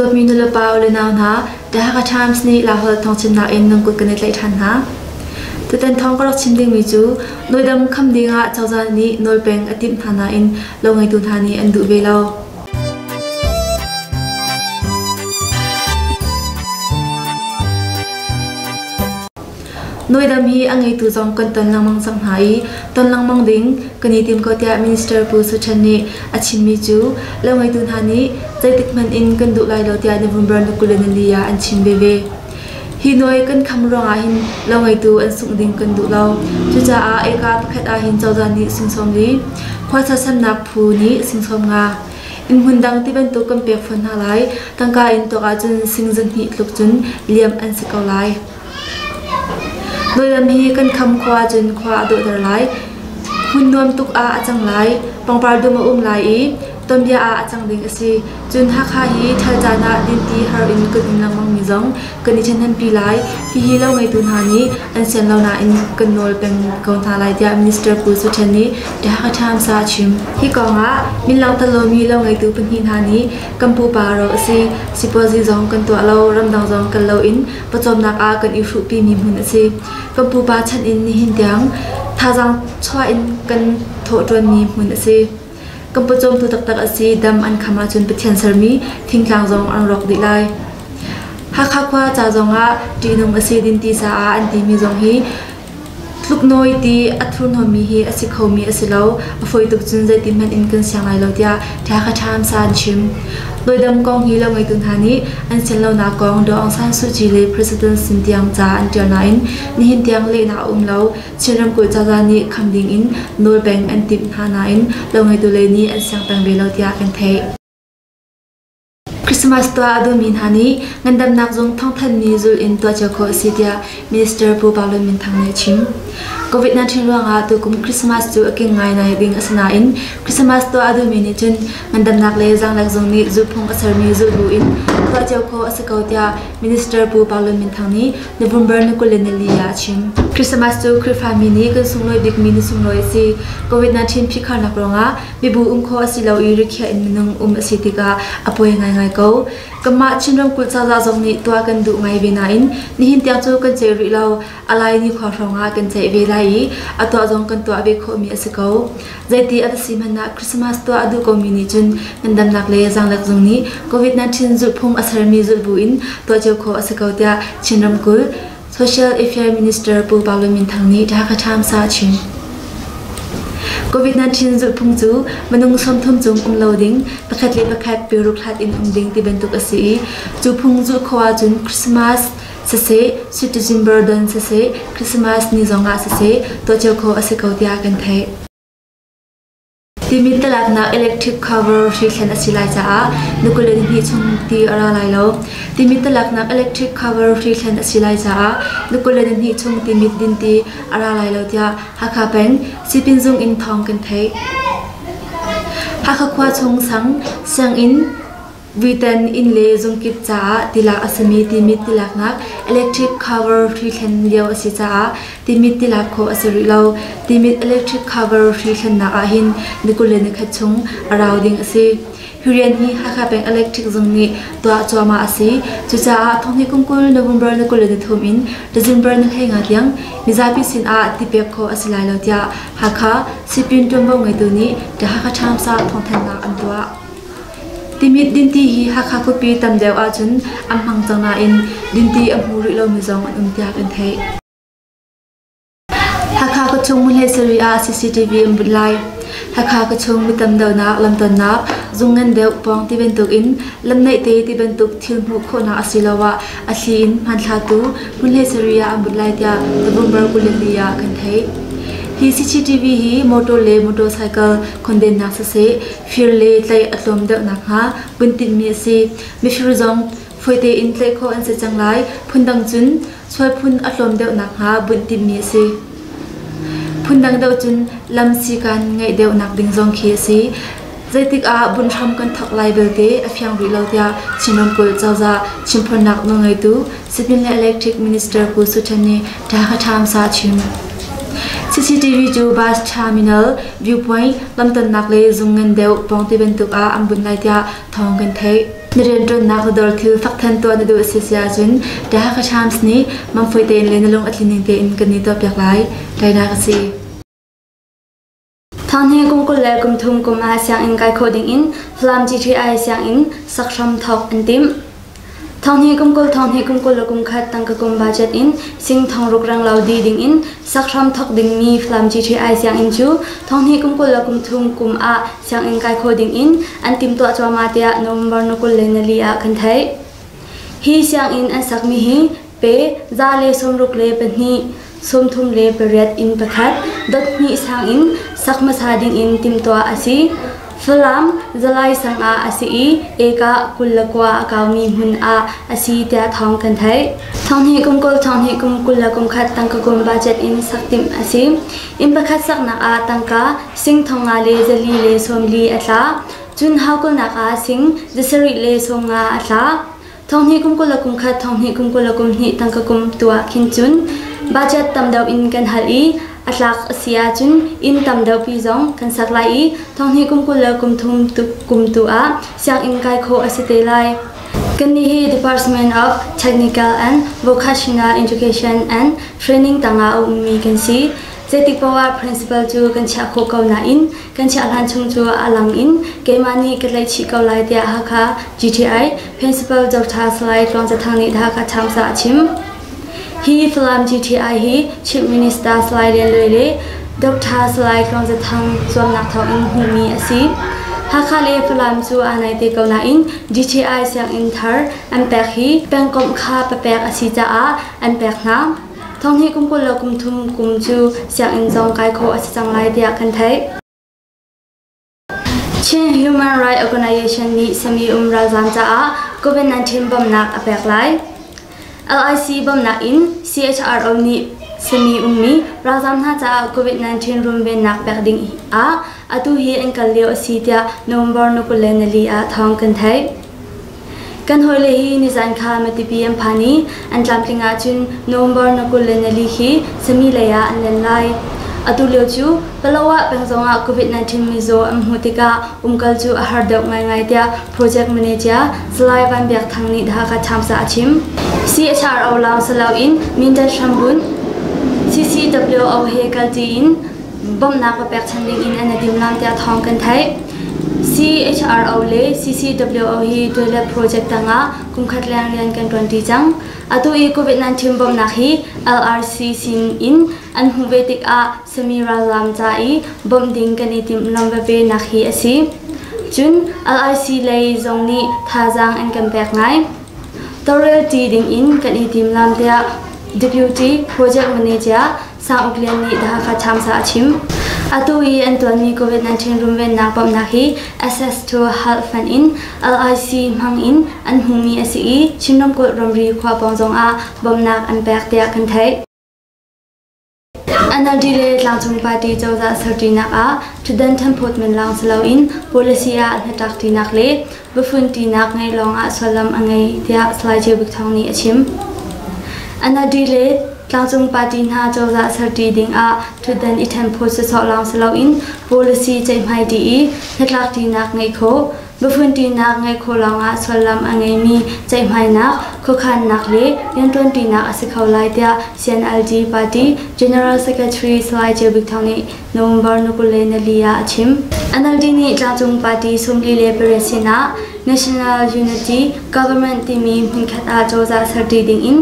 Dawtmi nulepa u le nau hna, The Hakha Times nih Laiholh thawngchimnak in nan kut kan i tlaih ṭhan hna. Tutan thawng ka rak chim dingmi cu nawidam kham dingah cozah nih nawlpeng a timh hna nain lo ngeitu hna nih an duh ve lo. Nawidam hi a ngeitu zong kan ton lengmang cang hna i ton lengmang ding kan i tim ko tiah Minister Pu Su Chen nih a chimmi cu lo ngeitu hna nih zeitik hmanh in kan duh lai lo tiah November ni 24 ah an chim veve. Hi nawi kan kham ruangah hin lo ngeitu an sungh ding kan duh lo. Cucaah eka pakhat ah hin cozah nih sing 40, khua sersiamnak phu nih sing 50, inn hmun dang ti bantuk kan pek fawn hna lai. Tangka in tuak ahcun sing 200 tluk cun liam an si ko lai. Nawilam hi kan kham khua ahcun khua a dawhter lai. Hmun nuam tuk ah a cang lai. Pangpar dum a um lai i tonbia ah a cang ding a si. Cun Hakha hi ṭhal caan ah dinti har in kan um lengmangmi zong kan i ṭhahnempi lai. Hihi lo ngeitu hna nih an sian lo nain kan nawl peng ko hna lai tiah Minister Pu Su Ṭhen nih The Hakha Times ah a chim. Hi kong ah min langhter lomi lo ngeitu pahnih hna nih kan pupa ro a si. Sipuazi zong kan tuah lo, ramdang zong kal loin pawcawmnak ah kan i hruhpimi hmun a si. Kan pupa chan in nihin tiang thazaang chuah in kan thawhṭuanmi hmun a si. Kan pawcawmtu taktak a si. Dam an kham ahcun Pathian sermi thingtlang zong an rawk dih lai. Hakha khua ca zongah ṭihnung a si dinti caah an timi zong hi Tluknawi ti a thurhnawmmi hi a si khomi a si lo. A fawi tuk cun zeitin hmanh in kan siang lai lo tiah Hakha Times ah an chim. Loidam kong hi lo ngeitu hna nih an sian lonak kong Daw Aung San Suu Kyi le President sin tiang ca an ṭial nain nihin tiang lehnak a um lo. Chin ramkulh cozah nih kham ding in nawl peng an timh hna nain lo ngeitu lei nih an siang peng ve lo tiah kan theih. Christmas tuah a duhmi hna nih ngandamnak zung thawngthanhmi zulh in tuah cio khawh a si tiah Minister Pu Pau Lun Min Thang nih a chim. COVID-19 ruangah tukum Christmas cu a king ngaingai ding a si nain Christmas tuah a duhmi nih cun ngandamnak le zaanglek zung nih zulhphung a sermi zulh buin tuah cio khawh a si ko tiah Minister Pu Pau Lun Min Thang nih November ni 24 ah a chim. Christmas cu Khrihfami nih kan sunglawi bikmi ni sunglawi a si. COVID-19 phihkharnak ruangah Mibu um khawh a si lo i rikhiah in minung um a si tikah a poi ngaingai ko. Kanmah Chin ramkulh cozah zong nih tuah kan duh ngai ve nain nihin tiang cu kan ceih rih lo. A lai nikhua hrawng ah kan ceih ve lai i a tuah zong kan tuah ve khawhmi a si ko. Zeiti a va si hmanh ah Christmas tuah a duh komi nih cun ngandamnak le zaanglek zung nih COVID-19 zulhphung a sermi zulh buin tuah cio khawh a si ko tiah Chin ramkulh Social Affairs Minister Pu Pau Lun Min Thang nih Hakha Times ah a chim. COVID-19 zulhphung cu minung 30 cung um lo ding, pakhat le pakhat piruk hlat in um ding ti bantuk a si i cu phung zulh khawh ahcun Christmas siseh, Sweet December don siseh, Christmas ni zong ah siseh tuah cio khawh a si ko tiah kan theih. Timit talaknak electric cover hri thlen a si lai caah na 22 chung ti a ra lai lo. Timit talaknak electric cover hri thlen a si lai caah na 22 chung timit dinti a ra lai lo tiah Hakha peng Sipin zung in thawng kan theih. Hakha khua chung sang sianginn Vuitan inn le zungkip caah tilak a simi timit tilaknak electric cover hri thlen lio a si caah timit tilak khawh a si rih lo. Timit electric cover hri thlennak ahhin ni 21 chung a rau ding a si. Hi rian hi Hakha peng electric zung nih tuah cuahmah a si. Cucaah thonghnih kum 20 November ni 23 in December ni 15 tiang mizapi sin ah ti pek khawh a si lai lo tiah Hakha Sipin ṭuanvo ngeitu nih The Hakha Times ah thawngthanhnak an tuah. Timit dinti hi Hakha khuapi tam deuh ahcun an hmang cang nain dinti a hmu rih lomi zong an um tiah kan theih. Hakha khuachung hmunhlei sarih ah CCTV an bunh lai. Hakha khuachung mitam deuhnak lamtonnak, zung ngan deuh pawng ti bantuk in lamnaih te ti bantuk thil hmuh khawhnak asiloah a thli in hmanthlatu hmunhlei sarih ah an bunh lai tiah November 24 ah kan theih. Hi CCTV hi motor le motorcycle khondennak siseh, Fir le tlaih a tlawm deuh nakhnga vun tinhmi a si. Mifir zong fawi tein tlaih khawh an si cang lai. Phundang cun sual phun a tlawm deuh nakhnga bunh timhmi a si. Phundang deuh cun lam sikan ngeih deuh nak ding zong khi a si. Zeitik ah bunh hram kan thawk lai belte a fiang rih lo tiah Chin ramkulh cozah chimphawnnak nawlngeitu Sipin le Electric Minister Pu Su Ṭhen nih Hakha Times ah a chim. CCTV cu bus terminal, viewpoint, lamtonnak le zung ngan deuh pawng ti bantuk ah an bunh lai tiah thawng kan theih. Na rianṭuannak na dawr thil fakthan tuah na duh a si si ahcun The Hakha Times nih mangfawi tein le na lung a tlining tein kan i tuahpiak lai. Tainak a si. Thanghnih kum 23 kum ah sianginn kai khawh dingin Falam GTI sianginn sak hram thawk an timh. Thanghnih kum 20 thanghnih kum 21 tangka kum budget in sing thongruk renglo dih dingin sak hram thawk dingmi Falam GTI sianginn cu thanghnih kum 23 kum ah sianginn kai khawh dingin an timhtuah cuahmah tiah November ni 24 ah kan theih. Hi sianginn an sakmi hi pe 162 38 inn pakhat dot hnih sang in sak hmasa dingin timhtuah a si. Falam Zalai sang ah a si i eka 29 a kaumi hmun ah a si tiah thawng kan theih. Thonghnih kum 20 thonghnih kum 21 tangka kum budget in sak timh a si. Inn pakhat saknak ah tangka sing thonga le zali le sawmli a tla. Cun haukulnak ah sing zasarih le sawmnga a tla. Thonghnih kum 21 thonghnih kum 22 tangka kum tuah khin cun budget tam deuh in kan hal i a tlak a si ahcun inn tam deuh pi zong kan sak lai i thonghnih kum 23 kum tu ah sianginn kai khawh a si te lai. Kannih hi Department of Technical and Vocational Education and Training tangah a ummi kan si. Zeitik paoh ah principal cu kan chiah khawh ko nain kan chiah hlan chung cu a lang in keimah nih ka tlaih chih ko lai tiah Hakha GTI Principal Dr. Salai Tluang Za Thang nih Hakha Times ah a chim. Hi Falam GTI hi Chief Minister Salai Lian Luai le Dr. Salai Tluang Za Thang zuamnak thawngin hmuhmi a si. Hakha le Falam cu aa naih te ko nain GTI sianginn thar an pek hi pengkomh kha papek a si caah an pek hna. Thonghnih kum 20 le kum thum kum cu sianginn zong kai khawh a si cang lai tiah kan theih. Chin Human Rights Organization nih sami um ralzaam caah COVID-19 bawmhnak a pek lai. LIC bawmhnak in CHRO nih sami ummi ralzaam hna caah COVID-19 runvennak pek ding ah atu hi an kal lio a si tiah November ni 24 ah thawng kan theih. Kan hawile hi nizan kha Matipi an phan i an tlamtling ahcun November na 24 hi sami lei ah an len lai. Atu lio cu Palawa peng zongah COVID-19 mizaw an hmuh tikah umkal cu a har deuh ngaingai tiah Project Manager Salai Van Biak Thang nih The Hakha Times ah a chim. CHRO lawng si loin Mindat hrambunh CCWO he kalṭi in bawmhnak va pekchanh dingin an i timlam tiah thawng kan theih. CHRO le CCWO hi toilet project tangah kumkhat leng rian kan ṭuanṭi cang. Atu i COVID-19 bawmhnak hi LRC sin in an hmuh ve tikah sami ralzaam ca i bawmh ding kan i timhlam veve nak hi a si. Cun LIC lei zong nih thazaang an kan pek ngai. Tawlrelṭi dingin kan i timlam tiah Deputy Project Manager Sang Uk Lian nih The Hakha Times ah a chim. Atu i an tuanmi COVID-19 runvennak bawmhnak hi Access to Health Fund in LIC hmang in an hmuhmi a si i Chin ramkulh ramri khua pawng zongah bawmhnak an pek tiah kan theih. NLD le tlangcung party cozah serṭinak ah ṭhutdan ṭhenphawt men lawng si loin policy ah hnatlakṭinak le biafunṭinak ngeih lawngah sullam a ngei tiah Salai Ceu Bik Thawng nih a chim. NLD le tlangcung party hna cozah serṭi dingah ṭhutdan i ṭhenphawt sawsawh lawng si loin policy ceihmaiṭi i hnatlakṭinak ngeih khawh, biafunṭinak ngeih khawh lawngah sullam a ngeimi ceihmainak, khuakhannak le rianṭuanṭinak a si kho lai tiah CNLD party General Secretary Salai Ceu Bik Thawng nih November ni 24 ah a chim. NLD nih tlangcung party 48 sinah National Unity Government timi hmunkhat ah cozah serṭi dingin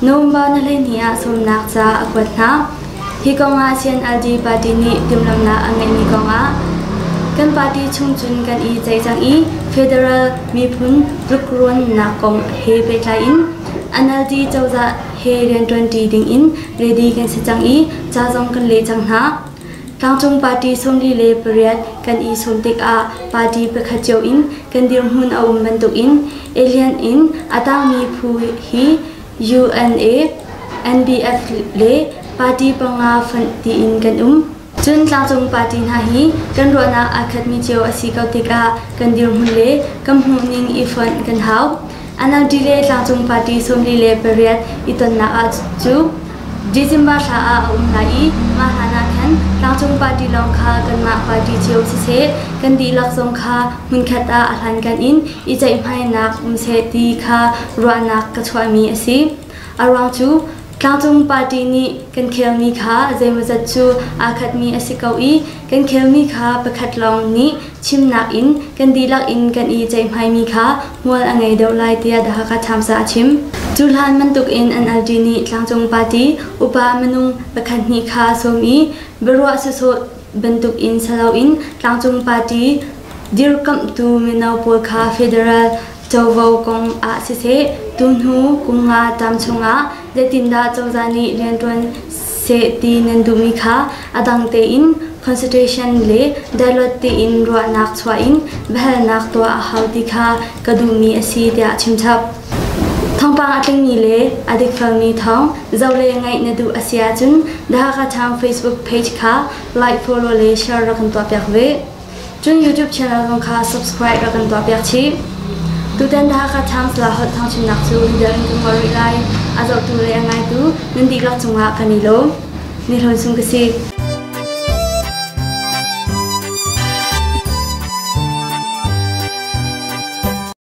November ni 12 ah sawmnak ca a kuat hna. Hi kongah CNLD party nih timhlamhnak a ngeihmi kongah kan party chung cun kan i ceih cang i federal miphun tlukruannak kong he pehtlai in NLD cozah he rianṭuanṭi dingin ready kan si cang i ca zong kan leh cang hna. Tlangcung party 48 kan i sawm tikah party pakhat cio in kan dirhmun a um bantukin alien in a tangmi phu hi UNA, NBF le party panga fonh tiin kan um. Cun tlangcung party hna hi kan ruahnak aa khatmi cio a si ko tikah kan dirhmun le kan hmuhning i fonh kan hau. NLD le tlangcung party 48 i tonnak ah cu December thla ah a um lai i mah hlan ah khan tlangcung party lawng kha kanmah party cio siseh, kan dihlak zong kha hmunkhat ah a hlankan in i ceihmainak um seh ti kha ruahnak ka chuahmi a si. A ruang cu tlangcung party nih kan khelmi kha zeimawzat cu aa khatmi a si ko i kan khelmi kha pakhat lawng nih chimnak in kan dihlak in kan i ceihmaimi kha hmual a ngei deuh lai tiah The Hakha Times ah a chim. Cu hlan bantuk in NLD nih tlangcung party upa minung pakhat hnih kha sawm i biaruah sawsawh bantuk in saloin tlangcung party dirkamhtu mino pawl kha federal covo kong ah siseh tuhnu kum nga tam chungah zeitindah cozah nih rianṭuan seh ti nan duhmi kha a dang tein consultation le dialogue tein ruahnak chuah in biahalnak tuah a hau ti kha ka duhmi a si tiah a chimchap. Thawngpang a tlingmi le a dikfelmi thawng zoh le ngaih na duh a si ahcun The Hakha Town Facebook page kha like, follow le share rak kan tuahpiak ve. Cun YouTube channel zong kha subscribe rak kan tuahpiak chih. Tutan The Hakha Times la holh thawngchimnak cu video in kan ngol rih lai. A zohtu le a ngaitu nan dihlak cungah kan i lawm. Ni Hlawn Sung ka si.